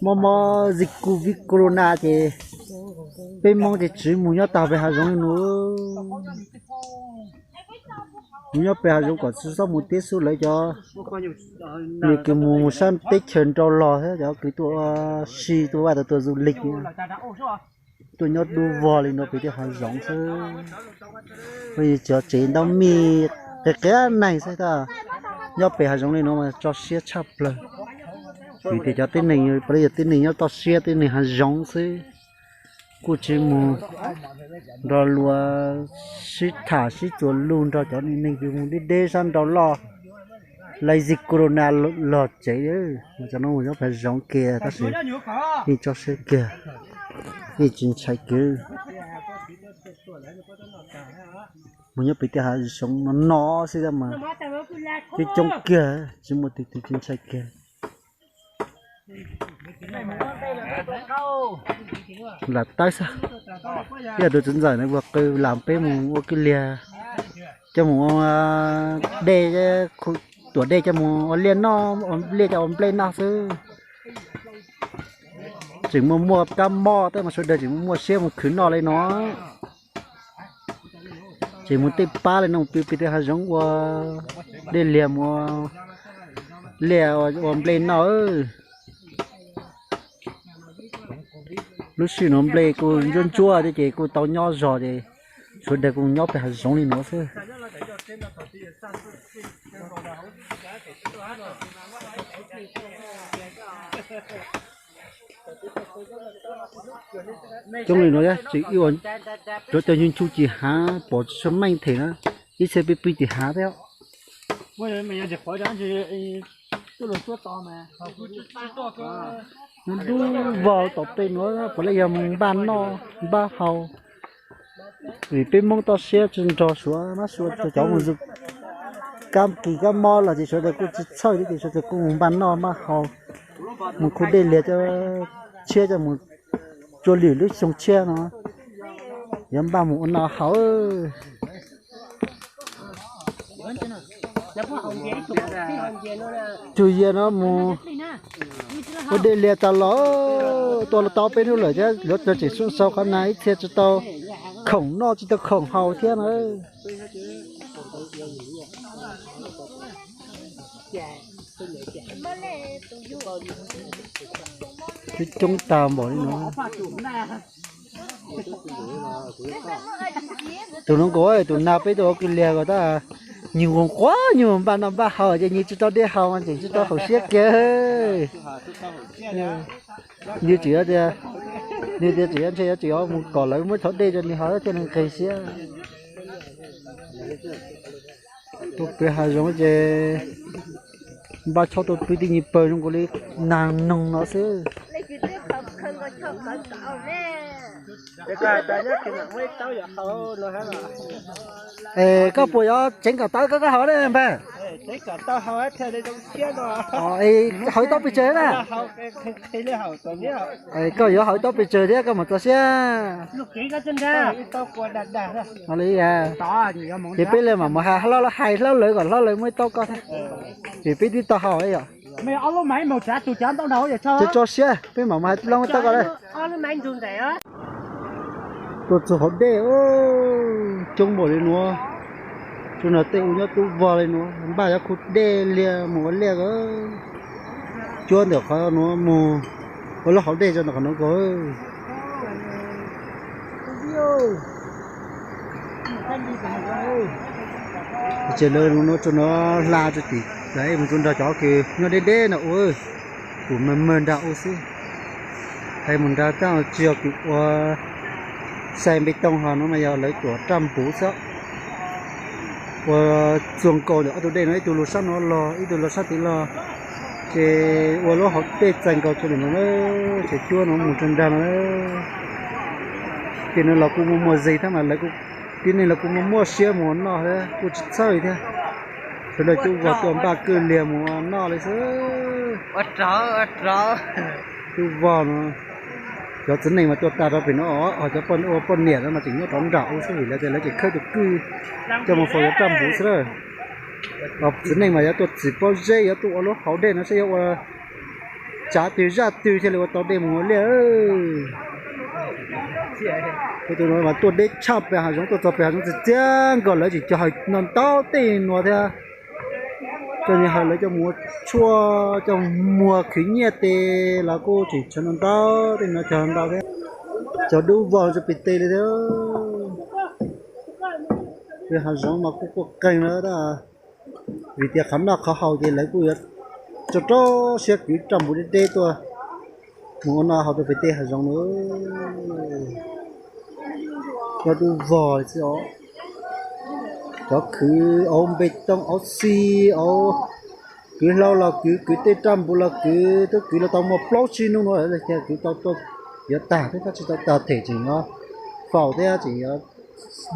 Mob mob zig covid corona ces peb Hmoob ces tsiv mus nyob tag pem hav zoov li no. Mus nyob pem hav zoov kom tsis txhob mus tib xub lawv cov, nws kws mus sab teb chaws nrau los thiab cov kws tuaj ua si tuaj vaj tuaj du lịch, tuaj nyob dub vog li no pem tej hav zoov xwb. Cov tsev ntaub mij qias qias neeg xwb tab, nyob pem hav zoov li no mas tso siab tshaj plaws. Vim tias cov tib neeg, puav leej yog tib neeg nyob toj siab, tib neeg hav zoov xwb, kuj tsis mus nrog luag sib tham sib txuas lus nrog cov neeg kws mus deb deb sab nrau loj, lav zig corona los tsev. Cov no mus nyob pem hav zoov kiag tab sis yeej tso siab kiag, yeej tsis ntshai kiag. Mus nyob pem tej hav zoov no no xwb tab mas coob coob kiag, tsis muaj twg twg tsis ntshai kiag. Lam tawb xwb, ib yam tus txiv ntxawm na ua qw lam peb mus ua kwj liag, coj mus ua dej, tuam dej coj mus ua liaj noj, ua liaj coj ua nplej noj xwb. Tseem muaj muaj kab mob tej mas sawv daws tseem muaj muaj siab mus khwv noj li no. Tseem mus tej pab li no pw pem tej hav zoov ua dej liag mus liaj ua nplej noj. Lub sij hawm no nplej kuj ntsuab ntsuab thiab ces kuj tau nyob zog ces sawv daws kuj nyob pem hav zoov li no xwb. Coob li no, cov cov nchu nchu tim hav pom tsis tshua meej them na, ib txhia pw pw tim hav thiab. Dub vog tom tej nuav puav leej yog mus npaj noj npaj haus. Vim peb Hmoob toj siab tsis nrog Suav, mab Suav cov mus kab kis kab mob los ces sawv daws kuj tsis txhawj thiab ces sawv daws kuj mus npaj noj npaj haus, mus khu dej liag coj tshiab coj mus tsua lwm lub xyoo tshiab no, yuav npaj mus ua noj haus. Tug yia no mus ua dej liag tas los, tuaj tau peb hnub lawm thiab, luag tseem sau qhov na ib txhia tsis tau khoom noj tsis tau khoom haus thiab na. Coob coob tag npaum li no. Tus hluas nkauj, tus nas peb tuaj ua kwj liag ko tab, nws nquag nquag, nws npaj noj npaj haus ces nws tsis tau dej haus mas tseem tsis tau haum siab kiag. Nws tseem tias, nws tias tseem yuav ntshe yuav tseem yuav mus kom lawv muab cov dej rau nws haus thiaj li nqis siab. Tuaj pw hav zoov ces npaj choj tuaj pw tej nyuag pawg zoo nkaus li nag noog no xwb. Es koj puas yuav tseev kom tau koj koj haus ne npawg? Haus ib tau pes tsawg na? Koj yuav haus ib tau pes tsawg thiab koj mam txaus siab? Ces peb mam mus hais hlob lawv kom hlob lawv muab ib tau koj thiab. Ces peb twb tau haus yom. Tso siab, peb mam mus hais hlob muab tau koj lawm. Tuaj txog hauv dej, coob npaum li nuav, tsuas nrog tej ua nyob tub vog li nuav, npaj yuav khu dej liag mus ua liaj ko, cuab ntawm qhov nuav mus ua lub hauv dej tso ntawm qhov nuav ko. Ces lawv nuav tsuas nuav hla tsuas tim lawv mus tsuas nrog cov kws nyob deb deb no ua, kuj mawg mawg nrag ua xwb. Hais mus nrag tab tsis yog kws ua xais npe tooj ho nuav mas yog lawv tuam raj npuv xwb. Ua txuas nkaus ntawm ob tug dej no, ib tug lug sab no los ib tug lug sab tid los, ces ua lub hauv dej txais nkaus tsuas ntawm no, ces cuab no mus tsuas nrag no. Ces nws los kuj muaj muaj zis thiab mas lawv, tib neeg los kuj muaj muaj siab mus ua noj thiab kuj tsis txhawj thiab. Sawv daws tub vog tuaj npaj kwj liag mus ua noj li xwb. Tub vog no, cov txiv neej mas tuaj tag rau pem no, ho cov ua poj niam no mas tseem nyob rov nram ua xwb vim lawv tias lawv tseem khawb tus kwj coj mus faus yuav raj npuv xwb lawm. Txiv neej mas yuav tuaj txhim pob zeb, yuav tuaj ua lub hauv dej no saib yuav ua tsav twg zaj twg thiaj li ua tau dej mus ua liaj. Tus no mas tuaj deb tshaj pem hav zoov, tuaj txog pem hav zoov txias txias nkaus, lawv tseem coj hawm no ntau tej nuav thiab. Coj nyias hawm lawv coj mus ua tshuaj, coj muag khwv nyiaj tes los kuj tseem tshuav no ntau tej nuav, cog ntau thiab. Cog dub vog rau pem tej li thiab. Pem hav zoov mas kuj quaj qeeg lawm tab, vim tias qhov noj qhov haus ces lawv kuj yuav rau rau siab kwv raj npum deb deb tuaj mus ua noj haus rau pem tej hav zoov na. Cog dub vog li xwb os. Cov khwv auv npe tooj, auv xi, auv kwv hlau los kwv, kwv tej raj npum los kwv, twb kwv los tau muaj plaub tsib hnub no lawm, kwv tau tuaj yuav tag thiab, tab tsis tau tag them tseem yuav faus thiab tseem yuav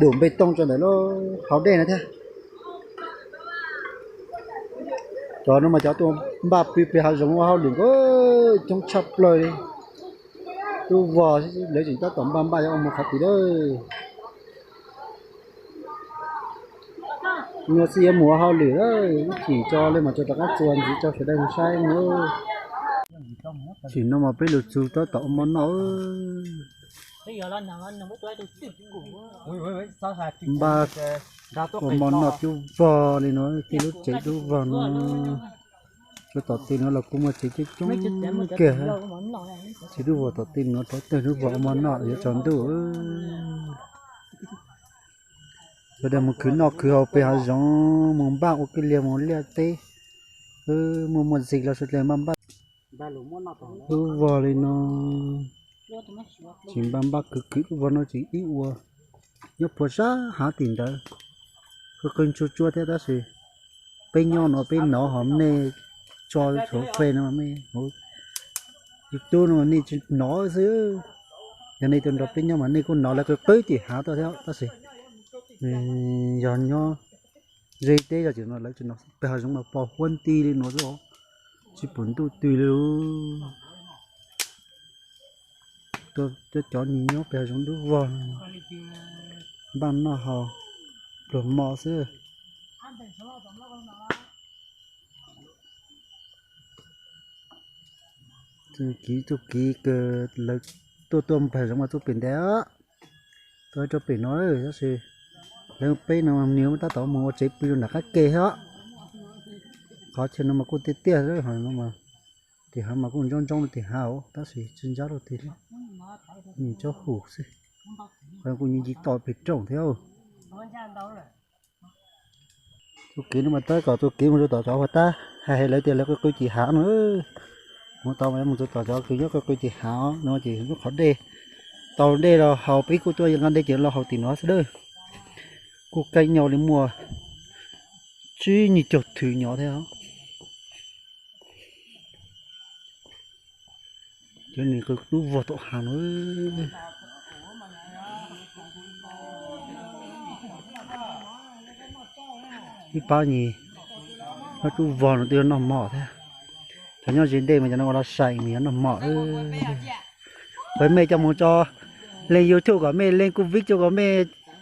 dum npe tooj rau ntawm lub hauv dej no thiab. Cov no mas cov tuaj npaj pw pem hav zoov ua hauj lwm coob tshaj plaws li. Dub vog lawv tseem tab tom npaj npaj yuav ua mus qhov twg lawm. Nyuaj xwb yuav mus ua hauj lwm, ib chim tso li mas tso rov qab txuas ntxiv rau sawv daws mus saib mus. Tam sim no mas peb lug txug tab tom ua mov noj. Npaj ua mov noj cub vog li no, tej lub tsev dub vog no. Tsuas tom tej no los kuj muaj tsev coob coob kawg. Tsev dub vog tom tej no, rau tawg dub vog ua mov noj yuav tsaus ntuj. Sawv daws mus khwv noj khwv haus pem hav zoov, mus npaj ua kwj liag mus liaj teb. Muaj muaj zig los sawv daws npaj npaj dub vog li no. Tseem npaj npaj khwv khwv dub vog no tseem ib ua nyob puag sab hav tim ntawd. Qw qw ntsuag tsuag thiab tab sis peb nyob no peb hnov, ho nej tso hauv fe no, YouTube no nej tsis hnov xwb. Yog nej tuaj nrog peb nyob mas nej kuj hnov lawv qw qw tim hav tuaj thiab tab sis yog nyob ze teb yog tsis no lawv tsis hnov. Pem hav zoov mas pos huab nti li no xwb, tsis pom ntuj twg li. Cov nyob pem hav zoov dub vog no npaj noj haus pluag mov xwb. Txuj kev txuj kev kws lawv tuaj tuaj pem hav zoov mas tuaj pem ntawd, tuaj rau pem no tab sis lawv peb no nws tab tom mus ua tsev pw rau nram qab ke thiab. Qhov chaw no mas kuj tiaj tiaj, tim hav mas kuj ntsob ntsob rau tim hav tab sis tsis ntsob rau tim, nws tsob hum xwb. Qhov kuj nci to pem rooj thiab. Txuj kev no mas tab tom txuj kev mus rau tom cov uas tab hais lawv tias lawv qw qw tim hav no. Mus tau mas mus rau tom cov kws nyob qw qw tim hav no ces lub qhov dej, tau dej los haus peb kuj tuaj nqa dej ces los haus tim no xwb dawb. Kuj kaj nyoj li muaj tsib nyuag caug thwm nyob thiab. Cov nws qw dub vog tom hav no. Ib pab nyis nyob dub vog no twb yuav noj mov thiab. Cov nyob ze dej mas cov no ua los sai mas yuav noj mov. Pab mej coj mus tso leej YouTube kom mej leej kuj vib rau kom mej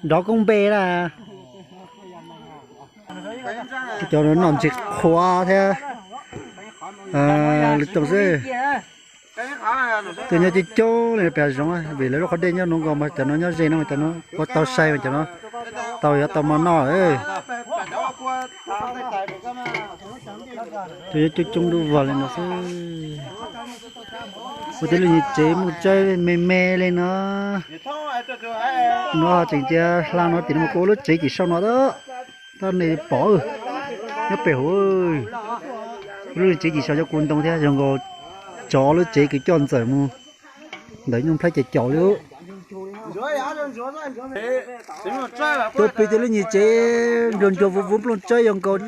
nrov koob npe na. Cov no noj ntsis qhuav thiab lwm tus xwb. Tus nyob coob coob li pem hav zoov vim lawv lub qhov dej nyob nuav nkaus mas cov no nyob ze no mas cov no ua tau sai mas cov no tau yuav tau mov noj. Tus nyob coob coob dub vog li no xwb. Kuv tej lub nyuag tsev muaj tsawb me me li no. No tseem cia hla no tim no mas kuv ua lub tsev cim sau no tab, nej pom nyob pem hauv. Lub tsev cim sau cov kua ntoo thiab zoo nkaus tsov lub tsev kws coj ntxawm mus ntawm Nuj Nplhaib caum caum li. Tuaj pw tej lub nyuag tsev ncuag ncuag vuv vuv nplooj tsawb zoo nkaus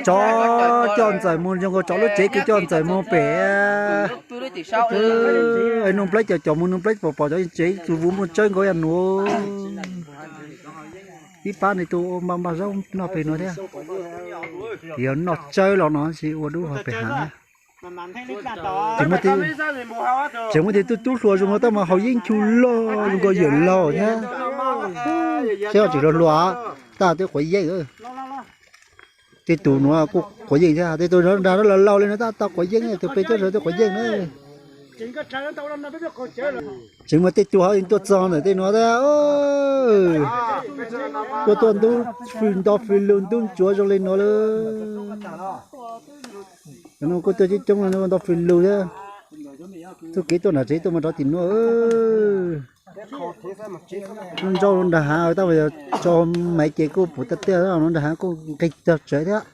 tsov coj ntxawm mus, zoo nkaus tsov lub tsev kws coj ntxawm mus pem Nuj Nplhaib caum caum mus, Nuj Nplhaib pom pom cov tsev txuas vuv nplooj tsawb nkaus yam nuav. Ib pab nws tuaj ua npaj npaj zaub noj pem nuav thiab. Yog noj tsawb los no tsis ua dub vog pem hav. Tseem muaj tej tub tub hluas zoo nkaus tab mas haus yeeb nchuj loj zoo nkaus yawm laug thiab. Saib tseem hluas hluas tab twb quav yeeb. Tej tus nuav kuj quav yeej thiab, tej tus nrad laus laus li no tab tau quav yeej, tus peb tuaj zov tej quav yeej na. Tseem muaj tej tus ho tuaj txog ntawm tej nuav thiab. Tuaj tuaj ntub nto fws lug ntub ntsuav zoo li nuav lawm. Cov no kuj tuaj coob coob li, nto fws lug thiab. Txuj kev tuaj nram tsev tuaj mas rov tim nuav. Lub nrauj nrag hav tab mas yog tso maiv ces kuj puv tag tiaj, lub nrag hav kuj nqig tag tsev thiab.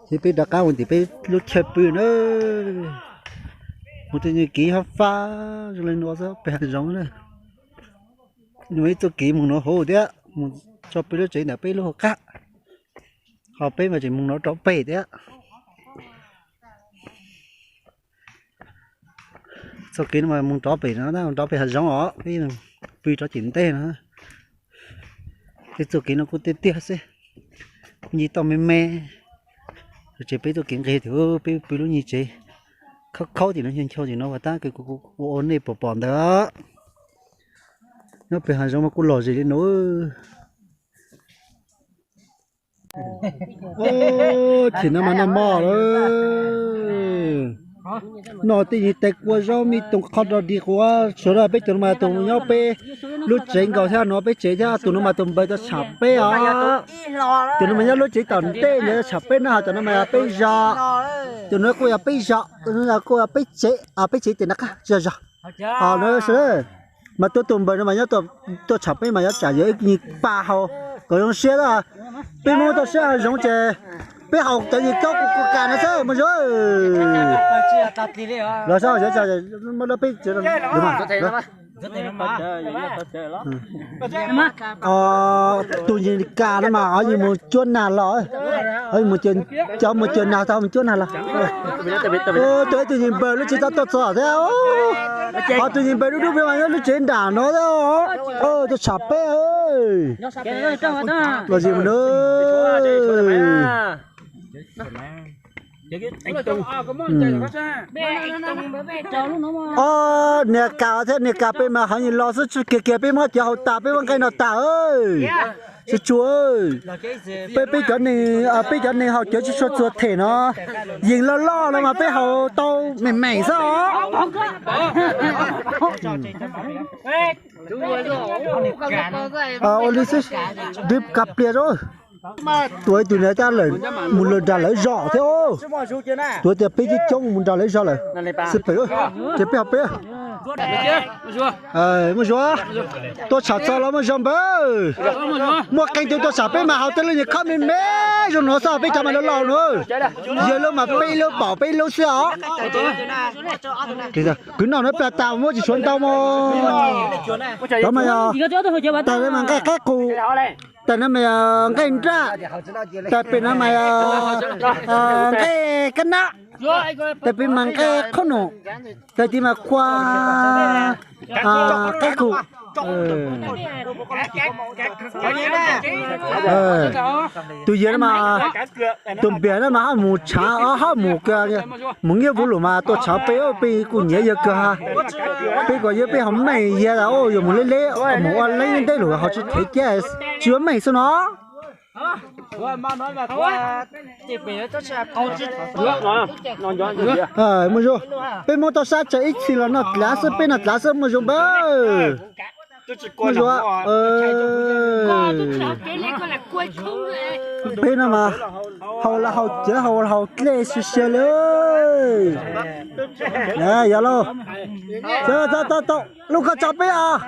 Ces peb rov qab mus tim peb lub chaw pw na. Mus tej kev hab fab zoo li no xwb pem hav zoov na. Nws muaj ib txoj kev mus no hauv thiab, mus tso peb lub tsev ntawm peb lub hauv qab, ho peb mas tseem mus no rov pem thiab. Txoj kev no mas mus rov pem no, rov pem hav zoov os, peb pw rov tim ntej no. Tej txoj kev no kuj tiaj tiaj xwb, nce toj me me. Ces peb txoj kev nqig tim peb pw lub nyuag tsev khaub khaub tim no, ncho ncho tim no, ua tab kuv ua nej pom pom ntawd. Nyob pem hav zoov mas kuj lom zem li no. Chim no mas noj mov lawm. Noj tej nyuag tais kua zaub me toog qhov rau dig quav, sawv daws peb cov no mas tus nyob peb lub tsev nkaus thiab, no peb tsev thiab, tus no mas tus npawg tau tsham peb os. Tus no mas nyob lub tsev tom ntej ntawd tsham peb na, ho cov no mas yog peb zos. Tus no kuj yog peb zos, tus no kuj yog peb tsev, peb tsev tes nram qab tsis yog zos. Ho no sawv daws mas tus, tus npawg no mas nyob tuaj tsham peb mas yuav tsam yog ib nyuag pa hau kom zoo siab. Peb Hmoob toj siab hav zoov ces peb haus cov yim txob kuv kuv kas no xwb mas zoo. Los saib, peb Tus nyuag kas no mas ho yus mus cuab nag los, ho yus mus, cov mus cuab nag tau mus cuab nag los. Tus, tus nyuag npawg lub tsev tau tuaj txog thiab. Ho tus nyuag npawg dub dub peb mas nyob lub tsev nram no thiab. Tuaj tsham peb. Los zis mus nab. Ob niag kas thiab niag kas peb mas ho yus los xwb, kiag kiag peb muab cov haus tas peb muab nqaij no tas. Tsis tshua, peb, peb cov neeg, peb cov neeg haus cawv tsis tshua txuas them no, yees loj loj no mas peb haus tau meem meem xwb os. Ua li xwb, dib kab plias rau. Tuav ib tug niag tab lawm mus lawm nram lawv zos thiab. Tuav tias peb coob coob mus nram lawv zos lawm. Xib pem, ces peb haus peb. Muaj Zuag, tuaj tsham txog los Muaj Zuag npawg. Muaj qee tus tuaj tsham peb mas haus tej lub nyuag khob me me zoo no xwb, peb cov mas loj loj no. Yawg lub mas peb lub pom peb lub xwb os. Kwv noj no plag tas muab tsis tshuav ntau mog. Cov mas yog, tais no mas nqaij qaib qus, tais no mas yog nqaij nraj, tais pem no mas yog nqaij kab nab, tais pem mas nqaij qhob noom, tais tid mas kua qaib qus. Tus yawg no mas, tus npias no mas ho mus tshav, ho mus, mus nyiaj vuv lum mas tuaj tsham peb, peb kuj nyiam yawg kawg. Peb kom yawg peb haus meej, yawg yuav mus leb leb mus ua leeb nteb lum ho tsis thev kiag, tsis ua meej xwb no. Muaj Zuag, peb Hmoob toj sab tsawg ib txhis los noj dlav xwb, peb noj dlav xwb Muaj Zuag npawg. Muaj Zuag, peb no mas haus los haus cawv, haus los haus dlej sia sia li. Yog lauj, tau tau, lub koj tso peb os.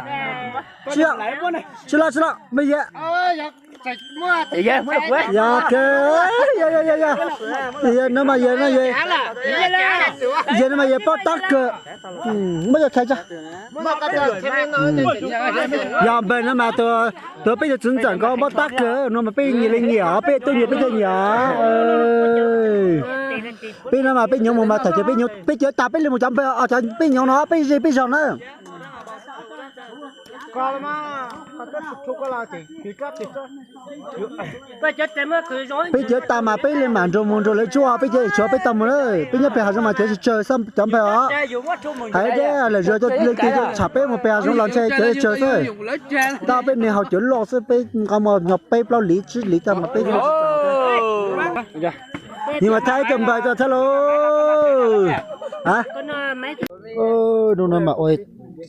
Tsis los, tsis los, me yawg. Yog, yog, yog, yog, no mas yawg no, yawg no mas yawg paub tab kawg. Muab yawg thaij tso. Yog npawg no mas tus peb tus txiv ntxawm nkaus paub tab kawg, no mas peb nyiam li nyiam os, peb tuaj nyiam peb thiaj nyiam. Peb no mas peb nyob mus mas thaum peb nyob peb cawv tas peb li mus cov npawg os, cov peb nyob no peb ze peb zog na. Peb cov tag mas peb li mam nrog mus nrog lawv tsuag, peb cov tshuav peb tau mus na. Peb nyob pem hav zoov mas cov tsawg tsawg xwb cov npawg os. Hais deb lawm zog cov leej twg cov tsham peb mus pem hav zoov los ntshe cov tsawg xwb. Tab peb niag haus cawv loj xwb, peb nqa mus nyog peb plaub liv tsib liv tag mas peb yeej mas thaij ib co npawg tso thaij lauj. Hnub no mas ua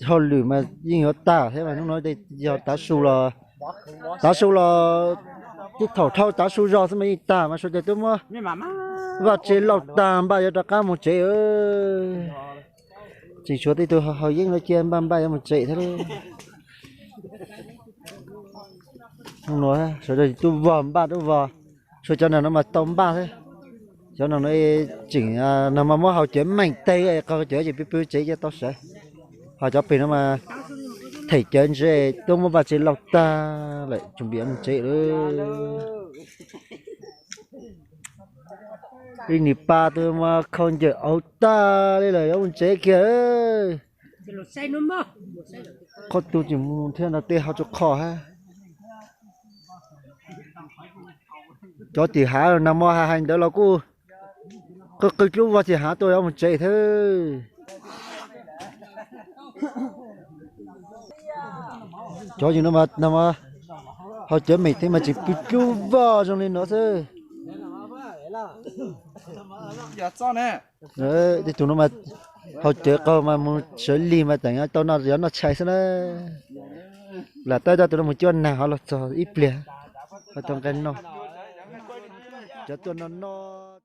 hauj lwm mas yeej yuav tag thiab mas hnub no yog tav su los, tav su los tib thaum dhau tav su zog xwb mas yeej tag mas suav dawg twb muab vaj tse lauj tag npaj yuav rov qab mus tsev. Tseem tshuav tej tug haus yeeb lawv cia npaj npaj yuav mus tsev thiab lauj. Hnub no sawv daws tuaj vog npaj tuaj vog, tshuav cov nag no mas tau npaj thiab. Cov nag no tseem nag mas muab haus cawv meem teg qog cawv ces pw pw tsev ces tau sawv. Ho cov pem no mas them cawv ntse tuaj muab vaj tse lauj tag lawm tsuas npias mus tsev lawm. Ib niag pab twb muab khau ncaws auv tag li lawm yuav mus tsev kiag. Qhov twg tseem mus thiab no tej hauv tsuas qhov hab. Cov tim hav nag hmo hais hais ntawd los kuj qw qw dlub vog tim hav tuaj yuav mus tsev thiab. Cov yus no mas nag hmo haus cawv meem teg mas tseem pw dlub vog zoo li no xwb. Tej tug no mas haus cawv qaug mas mus sawv lig mas teem tau noj yuav noj tshais xwb na. Lam tab tab tus no mus cuab nag ho los txog ib pliag ho tau nqe noj. Cov tuaj no noj